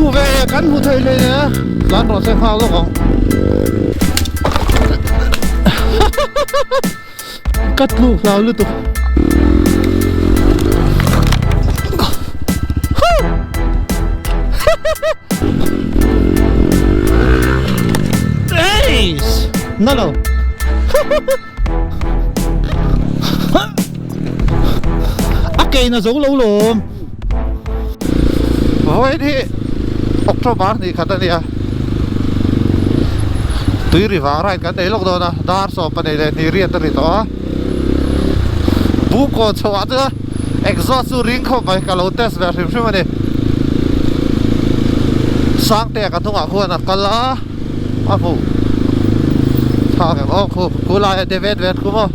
Hmuh ve kan hmu thei hlei nen a, tlan rawh se nghal lawk ang. Ka tluk hlau lutuk. Eish! Na lo. A ke in a zo lo lawm. Vawiin hi October ni khat a nia. Tui ri vang ride kan nei lawk dawn a, dar sawm pahnih leh hnih riat a ri tawh a. Bung kawn chho ah chuan exhaust chu ring khawp mai ka lo test ve hrim hrim a ni. Sangtea ka hnungah khuan a kal a, a hmuh thlak em aw khu khu laia te vet vet khu maw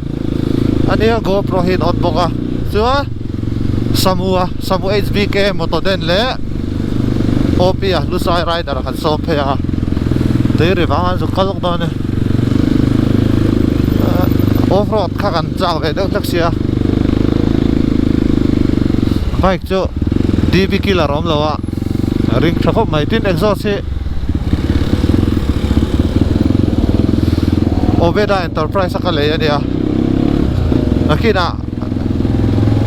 a nia GoPro hi an on bawk a chuan Samu a Samu HBK Motoden leh OP a Lusai Rider a kan sawm phei a tui ri vang an zuk kal lawk dawn a ni off road kha kan chak ve deuh hlek sia bike chu DB killer a awm lo a ring tha khawp mai tin exhaust hi Obeda Enterprise a ka lei a nia nakinah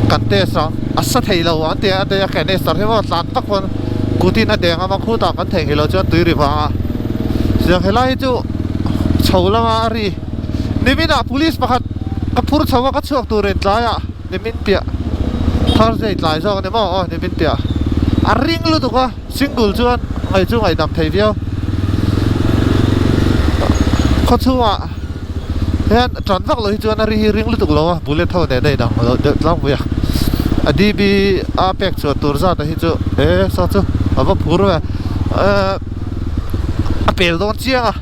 kan test a a sa thei lo ang tia a tia canister hi maw tlan vak pawn kutin a deng a mang khutah kan theihnghilh loh chuan tui ri vang a chuan helai hi chu chho lama a ri niminah police pakhat ka phur chho a ka chhuak tur in tlaiah nimin piah Thursday tlai zawk a ni maw aw nimin piah a ring lutuk a. Single chuan ngaih chu ngaihdam thei viau. Khaw chhungah hian tan vak loh hi chuan a ri hi ring lutuk lo a, bullet ho nen a inang lo deuh tlangpui a. A DB a pek chhuah tur zat a hi chu e saw chu a va phur ve eh a pel dawn chiang a.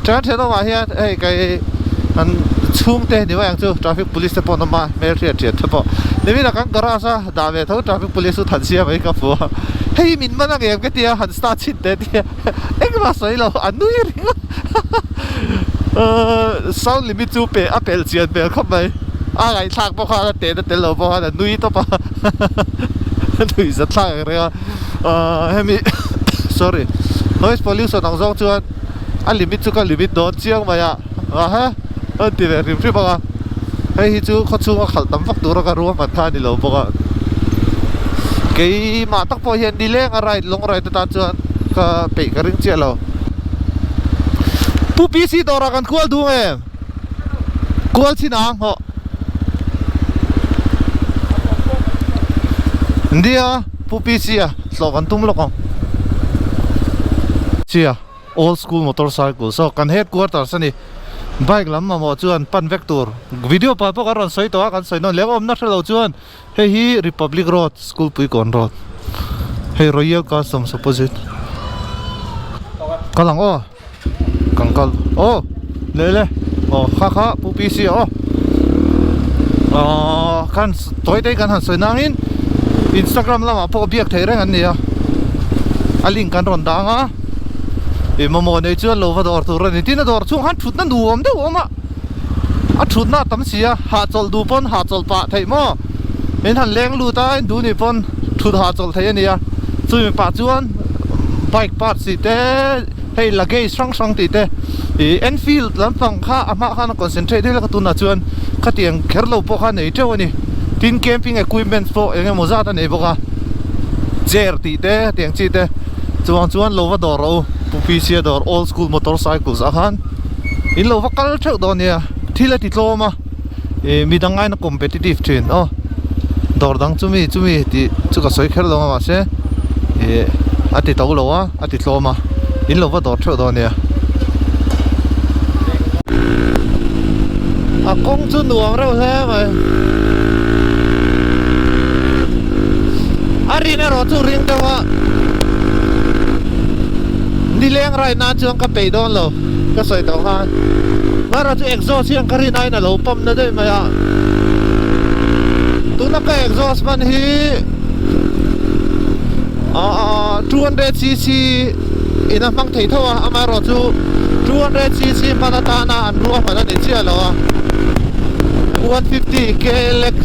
Ṭhian ṭhenawmah hian hei kei an chhungte ni mai ang chu traffic police te pawh an awm a, hmelhriat ṭhian te pawh. Nimin a kan garage a. Dah ve tho traffic police chu than sia mai ka hmu a, hei min man ang em ka tia han start chhin teh tia engmah sawi lo a nui ringawt ahh sound limit chu pe a pel chian hmel khawp mai a ngaihthlak pawh khan a tehna tel lo pawh khan a nui tawp a a nuih zat thlak ang reng a ahh hemi sorry noise pollution ang zawng chuan a limit chu ka limit dawn chiang mai a aha a ti ve hrim hrim ang a. Hei hi chu khaw chhunga khalh tam vak tura ka ruahman kha a ni lo bawk a, keimah tak pawh hian nileng a ride long ride atan chuan ka peih ka ring chiah lo. Pu PC dawrah kan kual duh em? Kual chin ang hawh. Nia Pu PC a hlawh kan tum lawk ang. Chia. Old school motorcycle saw kan headquarters a ni bike lam mamawh chuan pan vek tur video pah pawh kan rawn sawi tawh a kan sawi nawn leh awmna hre lo chuan hei hi Republic road school puikawn road hei Royal Customs opposite kal ang aw kan kal aw leh le aw kha kha pu PC aw aw khan tawi te kan han sawi nangin Instagram lamah pawh biak theih reng an ni a a link kan rawn dang a. Ih mamawh nei chuan lo va dawr tur a ni tin a dawr chhung khan thutna nuam deuh a awm a a thutna a tam si a hahchawlh duh pawn hahchawlh pah theih maw in han leng lut a in duh nih pawn thut hahchawlh theih a ni a chumi pah chuan bike parts tih te hei luggage hrang hrang tih te ih Enfield lampang kha a hmaah khan a concentrate deuh hlek a tunah chuan khatiang kher lo pawh kha a nei teuh a ni tin camping equipment pawh eng emaw zat a nei bawk a chair tih te hetiang chi te. Chuang chuan lo va dawr rawh u Pu PC a dawr old school motorcycles ah khan in lo va kal theuh dawn nia thil a ti tlawm a ih midang aina competitive thin aw dawr dang chumi chumi tih chu ka sawi kher lo a mahse ih a ti to lo a a ti tlawm a in lo va dawr theuh dawn nia. A kawng chu nuam reuh hle mai. A rin erawh chu ring deuh a nileng ride nan chuan ka peih dawn lo ka sawi tawh khan erawh chu exhaust hian ka rin aiin a lo pump na daih mai a tuna ka exhaust hman hi ahh 200cc in a hmang thei tho a amaherawh chu 200cc hman atana an ruahman a ni chiah lo a 150 klx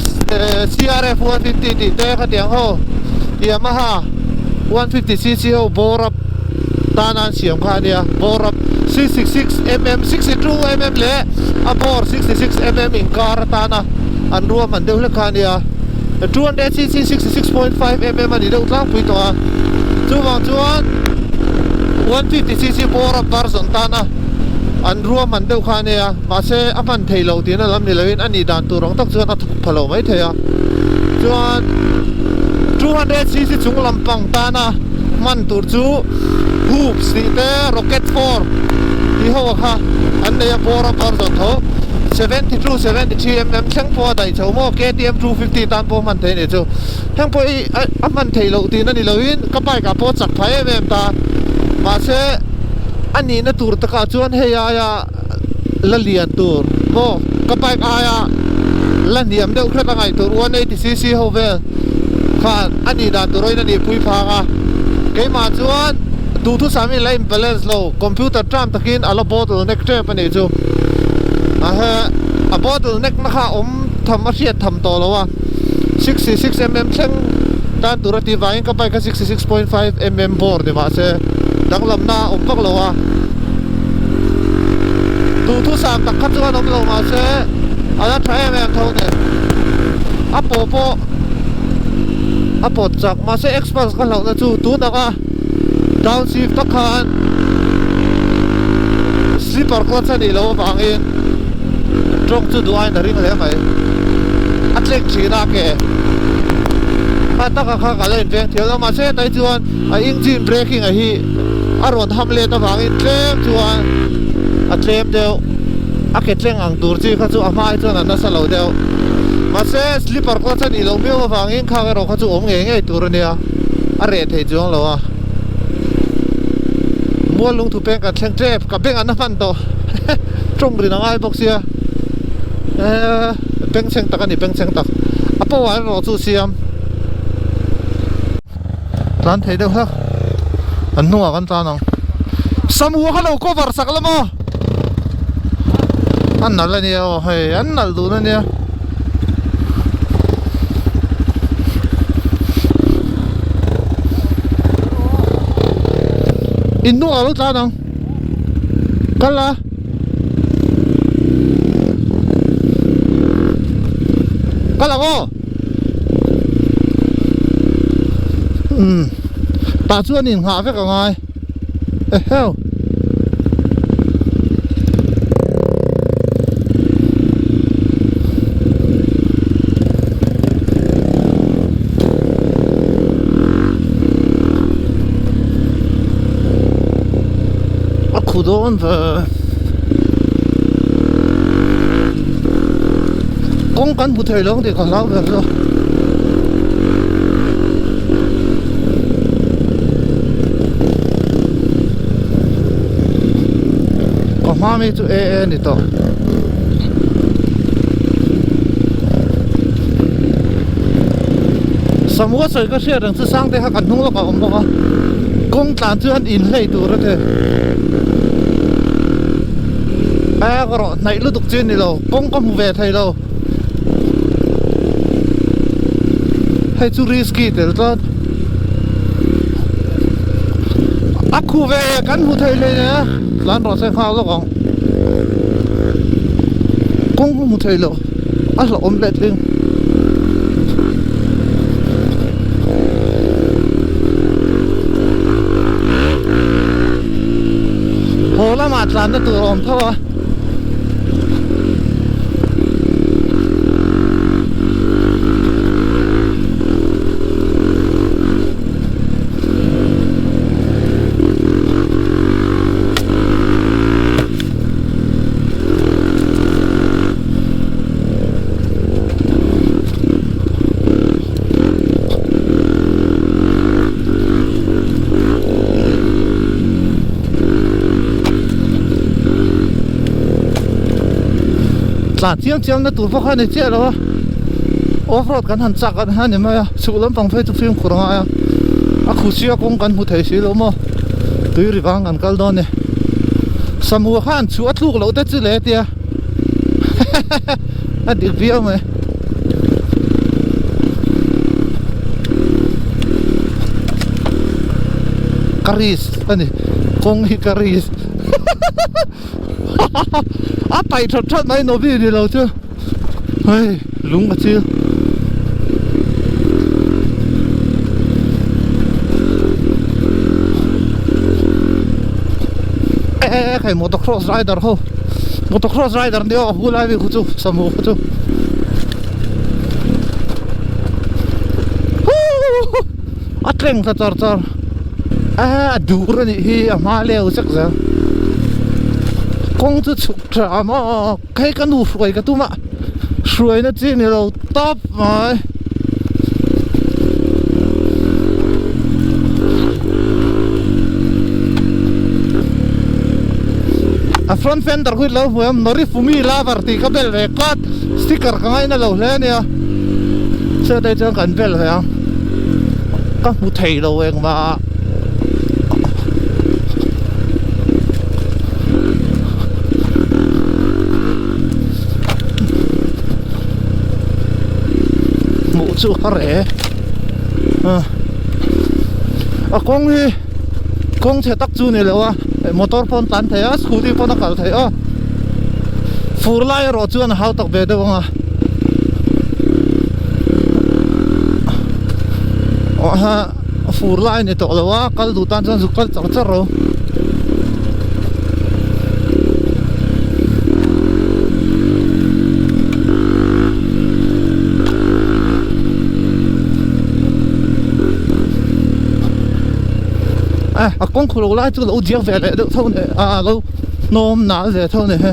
CRF 150 tih te khatiang ho Yamaha. 150cc ho bore up tana an siam kha a nia bore up 66 mm 62 mm leh a bore 66 mm inkar atana an ruahman deuh hlek kha a nia 200cc 66.5 mm a ni deuh tlangpui tawh a chuvang chuan 150cc bore up version tana an ruahman deuh kha a nia mahse a hman thei lo tihna lam ni loin a nih dan tur ang tak chuan a thawk pha lo mai thei a chuan 200cc chung lampang tana hman tur chu hoops tih te rocket 4 tih ho kha an nei a bawr a version tho 72 73 mm thleng pawh a daih chho maw KTM 250 tan pawh hman thei a nih chu heng pawh hi a hman theih loh tihna ni loin ka bike ah pawh a chak phah em em ta mahse a nihna tur takah chuan hei aia la lian tur maw ka bike aia la hniam deuh hret a ngaih tur 180cc ho vel khan a nih dan tur awin a nih pui phang a keimah chuan duhthusam in la in balance lo computer tram takin a la bottle neck tep a nih chu a he a bottle neck na kha awm tham a hriat tham tawh lo a 66 mm thleng tan tur a tih vangin ka bike a 66.5 mm bore ni mahse danglamna a awm vak lo a duhthusam tak kha chuan awm lo mahse a la tha em em tho nen a pawh pawh a pawt chak mahse express ka hlauhna chu tun anga down shift tak khan slipper clutch a nih loh avangin tawng chu duh aiin a ring hle mai a tleng thin a ke kha taka kha ka la inveng thiam lo mahse hetah hi chuan a engine braking a hi a rawn ham let avangin tlem chuan a tlem deuh a ke tleng ang tur chi kha chu a hma hi chuan a nasa lo deuh mahse slipper clutch a nih loh miau avangin khang erawh kha chu awm ngei ngei tur a nia a reh thei chuang lo a mual lungthu peng kan thleng tep ka beng an a hman tawh tawng rin a ngai bawk sia eee bengchheng tak a ni bengchheng tak a power erawh chu siam. Tlan thei deuh hlak an hnungah kan tlan ang Samu kha lo cover sak la maw an nalh ania aw hei an nalh dun ania in hnungah lo tlan ang kal la kal ang aw. Umm tah chuan in nghah vek a ngai eheu. A khu dawn ve. Kawng kan hmu thei lo ang tih ka hlau ber chu. Ka hma mi chu e e ni tawh. Samua sawi ka hriat reng chu Sangte kha kan hnung lawkah a awm bawk a. Kawng tlan chu an inhlei tur a ti. Aia ka rawh hnaih lutuk chu a ni lo. Kawng ka hmu ve thei lo. Hei chu risky tel tlat. A khu ve kan hmu thei hlei nen a tlan rawh se nghak lawk ang. Kawng ka hmu thei lo a hlauhawm letling. Haw lamah tlanna tur a awm tho a. Tlan chiang chiang na tur pawh kha a ni chiah lo a off road kan han chak a ni mai a chhuk lampang phei chu fimkhur a ngai a a khusia kawng kan hmu thei si lo maw tui ri vang kan kal dawn a ni samu khan chhuah a tluk loh te chu le tia a dik viau mai. Ka risk a ni kawng hi ka risk a paih that that mai Novi ni lo chu hei lung a chil. E e hei motocross rider ho motocross rider nia a hu lai vel khu chu samu khu chu a tleng ta char char a a dur a nih hi a hma leu zek zel kawng chu chhuk tha maw hei ka nu hruai ka tum a hruaina chi ni lo tawp mai. A front fender khu ilo hmu em Norifumi lover tih ka bel ve tlat sticker ka ngaina lo hle a nia chutah chuan kan bel ve ang ka hmu thei lo engmah hmuh chu a reh a kawng hi kawng chhe tak chu ni lo a motor pawn tlan thei a scooty pawn a kal thei a fur lai erawh chuan a hau tak ve deuh ang a fur lai a ni tawh lo a kal duh tan chuan zuk kal char char ro. A kawng khaw lo lai chu lo diak ve leh deuh tho ni a lo hnawm nal ve tho ni he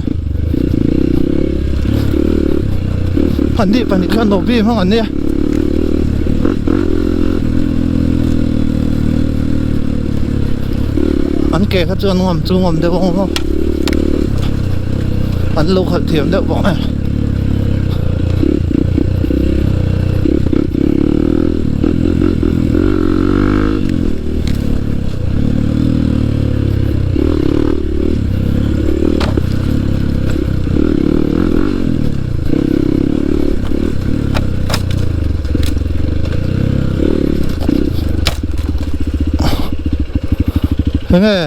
pahnih pahnih khan lo bim hmang an nia. An ke kha chu an ngam chu ngam deuh ang aw an lo khalh thiam deuh bawk e. Enge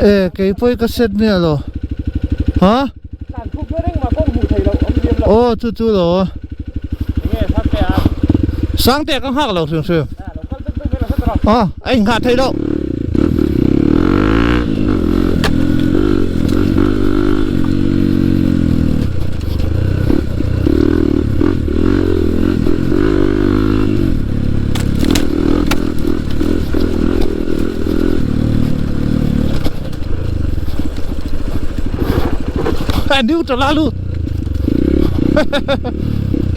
E kei pawh hi ka set miah lo Ha Aw chu chu lo Sangte ka nghak lo hrim hrim Aw a inghah theih loh. Neutral a lut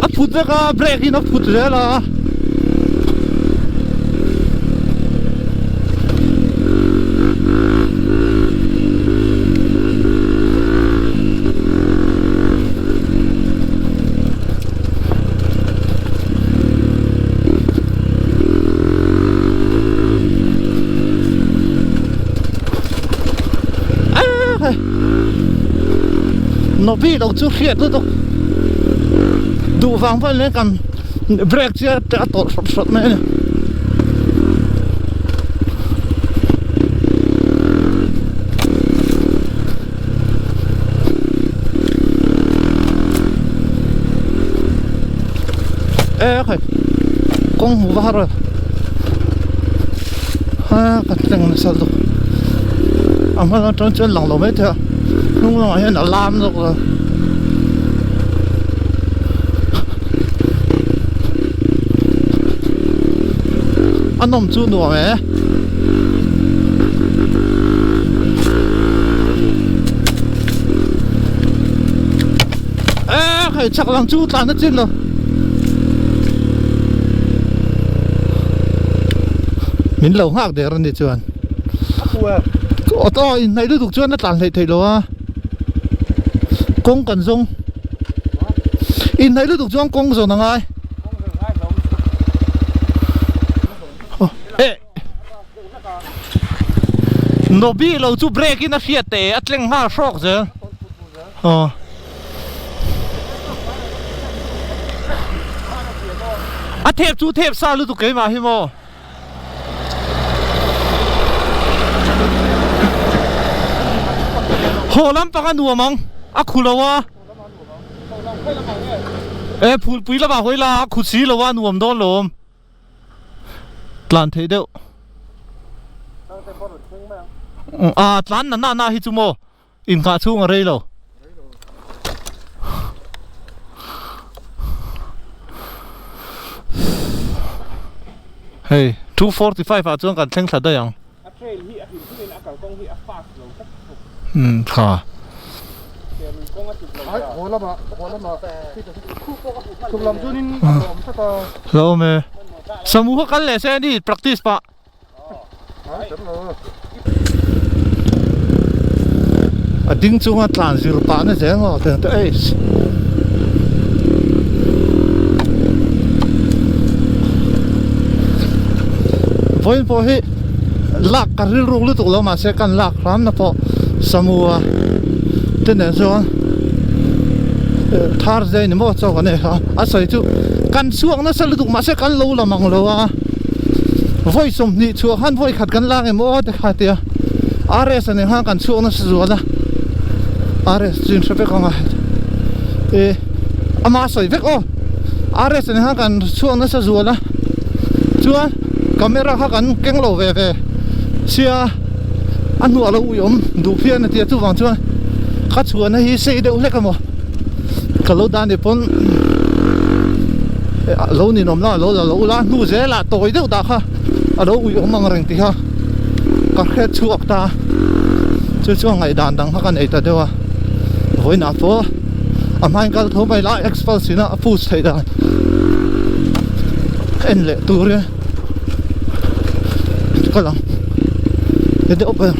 a phut vek a brake in a phut zel a. Novi lo chu hriat lutuk duh vang pawh in kan brake chu a tawlh hrawt hrawt mai a ni. E khai kawng hmu var a ha ka thleng nasa lutuk a hma lam atang chuan lang lo mai thei a hnung lamah hian a lam zawk a. A nawm chu nuam e. E hei chak lang chu tlan na chin lo. Min lo nghak der a ni chuan. Aw inhnaih lutuk chuan a tlan hleih theih lo a. Kawng kan zawng. Inhnaih lutuk chuan kawng zawn a ngai. Eh. Nobi lo chu brake in a hriat teh a tleng nghal hrawk zel. Aw. A thep chu thep sa lutuk keimah hi maw. Haw lampang a nuam ang a khu lo a. E phulpui lamah hawi la a khu si lo a nuam dawn lo awm. Tlan theih deuh. A tlan na na na hi chu maw inghah chhung a rei lo. Hei 245 ah chuan kan thleng thla daih ang. A trail hi a hrim hrimin a kalkawng hi a fast lo tlat bawk. Umm tha. Serui kawng a tluk lo ta. Haw lamah haw lamah chhuk lam chuanin a hlawm tlat a. Hlawm e. Samu kha kal leh se a ni practice pah. A ding chunga tlan zir pah na zel maw tiang te eiss. Vawiin pawh hi lak ka rilruk lutuk lo mahse kan lak hram na pawh Samua te nen chuan Thursday ni maw chaw kan ei kha a sawi chu kan chhuak nasa lutuk mahse kan lo la mang lo a vawi sawmhnih chhuah khan vawi khat kan lak em aw te kha tia RS a nen khan kan chhuak nasa zual a RS chu in hre vek ang a e ama sawi vek aw RS a nen khan kan chhuak nasa zual a chuan camera kha kan keng lo ve ve sia a hnuah lo ui awm duh phian a tia chuvang chuan ka chhuahna hi sei deuh hlek emaw ka lo dan ni pawn lo ninawm la lo la lo ula hnu zelah tawi deuh dah kha a lo ui awm ang reng tih kha ka hre chhuak ta chu chuan ngaihdan dang kha ka nei ta deuh a vawiinah pawh a hmain kal tho mai la expulse in a a push theih dan en leh turin ka lang ti deuh ber.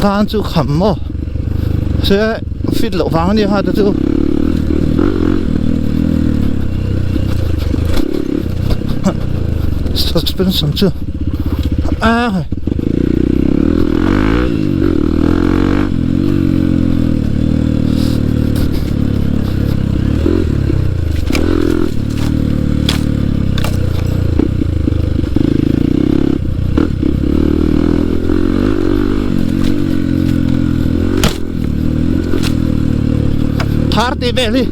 Van chu kham maw se fit loh vang a nia kha te chu suspension chu a. Thar tih vel hi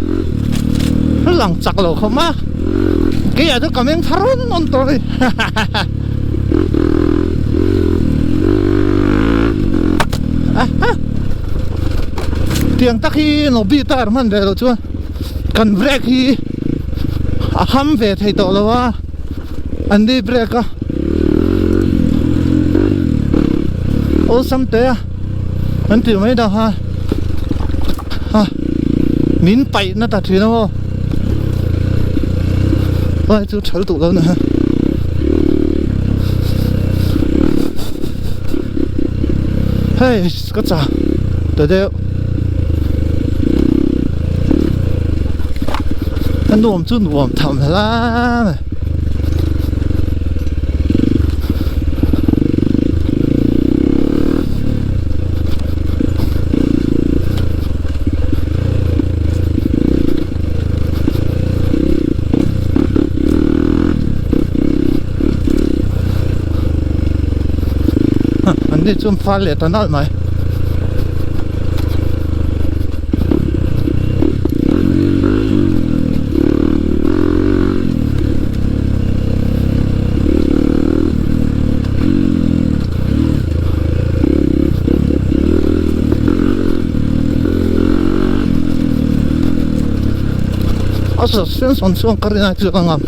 lang chak lo khawp a keiah chuan ka meng thar rawn rawn tawh a ni Tiang tak hi lobby tar hman ve loh chuan kan brake hi a ham ve thei tawh lo a an ni brake a awlsam te a an tih mai dah kha a min paih na ta thin a maw lai chu thal duh lo na ha. Hei ka chah ta deuh a nuam chu nuam tham hle mai. An ni chuan fal leh ta nalh mai. A suspension chuan ka rin a chu ka ngam.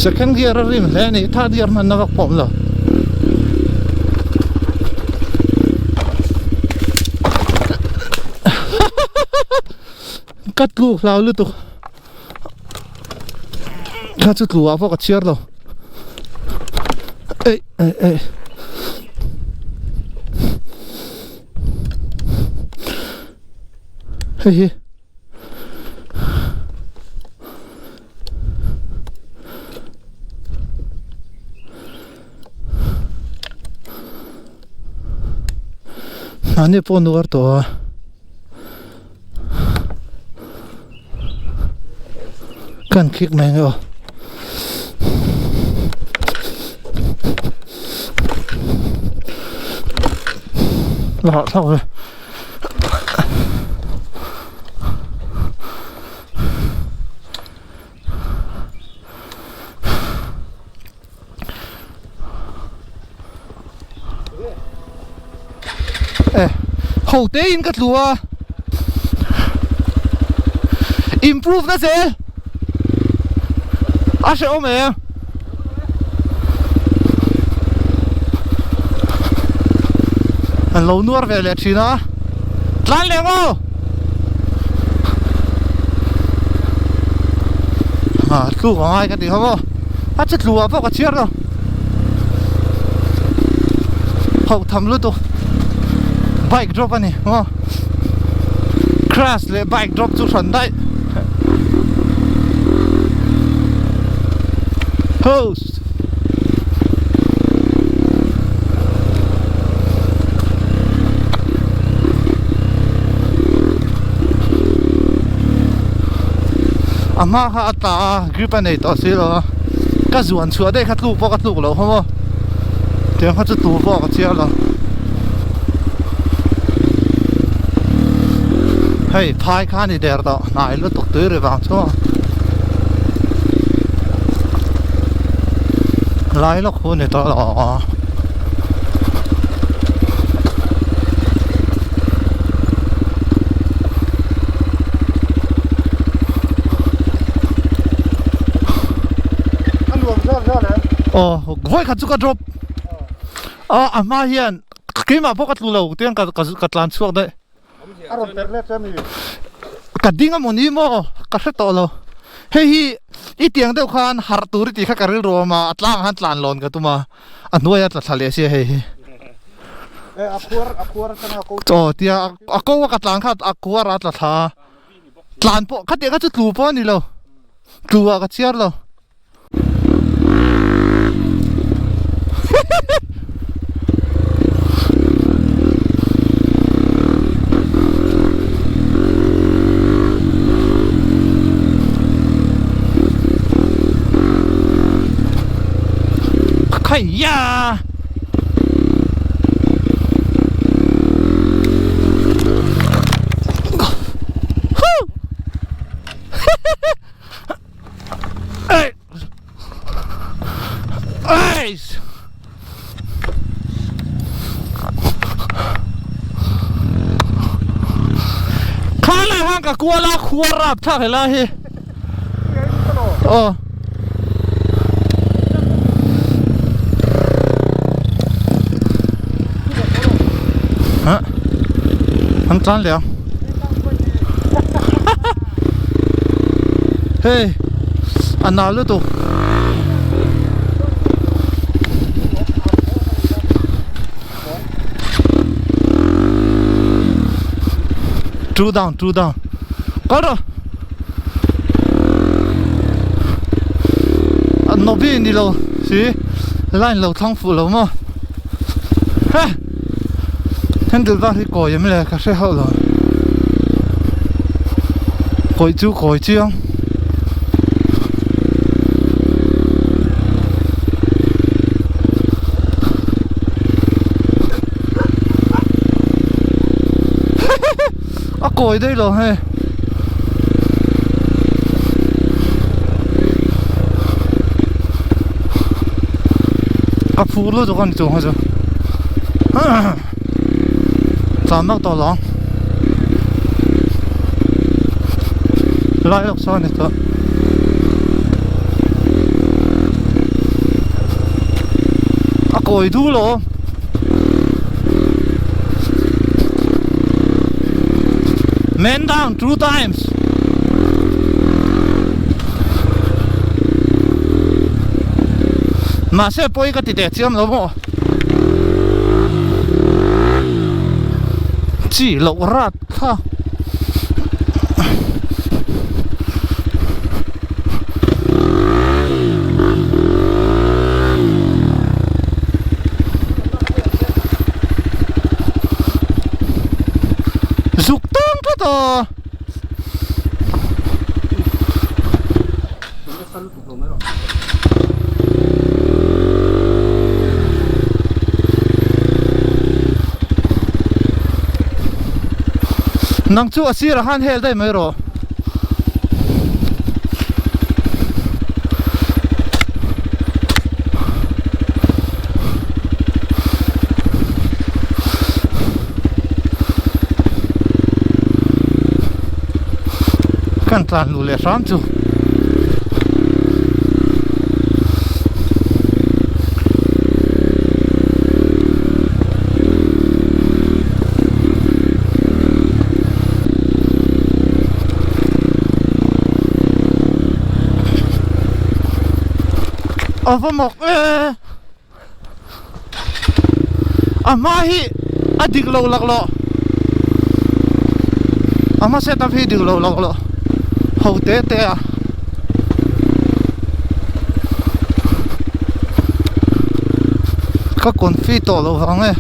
Second gear a rim hle a ni third gear hman na vak pawh awm lo. Ka tluk hlau lutuk kha chu tlu ah pawh ka chhiar lo ei ei ei hei hi. Mahni pawh nuar tawh a. Kan khik mai nge aw. La hahthlak ve. Eh, ho te in ka tlu a. Improve na zel. A hre awm em. An lo nuar ve leh thin a. Tlan leh maw? Ah, tluk a ngai ka ti ho maw? A che tlu ah pawh ka chhiar lo. Hauh tham lutuk. Bike drop a ni maw? Crash leh bike drop chu hran daih. Host. A hma kha a tla a grip a nei tawh si lo a ka zuan chhuah daih kha tluk pawh ka tluk loh kha maw tiang kha chu tu pawh ka chhiar lo hei phai kha a ni der tawh hnai lutuk tui ri vang chu lai lawk hu ni tawh lo aw vawi khat chu ka drop a a hma hian keimah pawh ka tlu lo tiang ka ka tlan chhuak daih A rawn per let che mi? Ka ding a mawni maw? Ka hre tawh lo. Hei hi i tiang deuh khan harh tur i tih kha ka rilru awm a, a tlangah khan tlan lawn ka tum a, a hnuaia tla thla leh sia hei hi. E a khuar a khuar atanga a ko. Aw tia a ko a ka tlan kha a khuar a tla thla a, tlan pawh khatiang kha chu tlu pawh a ni lo, tlu ah ka chhiar lo. Khaiya! Khalai han ka kual a khuar rap thlak helai hi aw hah an tlan leh ang hei a nal lutuk two down two down kal rawh a nobi ni lo si line lo thlang fuh lo maw he handle bar hi kawi em le ka hre hauh lo kawi chu kawi chiang a kawi daih lo hei ka phur lutuk a ni chung kha chu tlan vak tawh lo ang lai lawk sawn a ni tawh. A kawi dul aw. Man down two times. Mahse pawi ka ti teh chiam lo maw. Chi loh rat kha. Nang chu a sirah khan hel daih mai rawh. Kan tlan luh leh hram chu. A va mak e a hma hi a dik lo laklawh a hma set up hi dik lo laklawh ho te te a. Ka confi tawh lo vang e.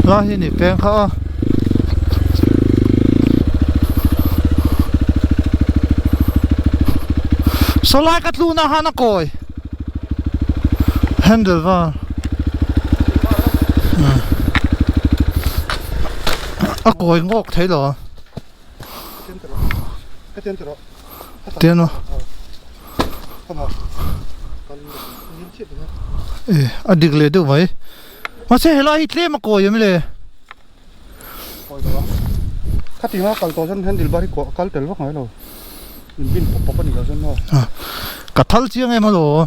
Lai hi ni peng kha a. Saw lai ka tluna han a kawi. Handle var. A kawi ngawk thei lo a. Tian aw. E a dik leh deuh mai. Mahse helai hi tlem a kawi em le? Kawi lo a. Khatinga kal tawh chuan handle bar hi kal tel vak ngai lo. In bin pawp pawp a ni lo chuan maw. Ka thal chiang em alaw.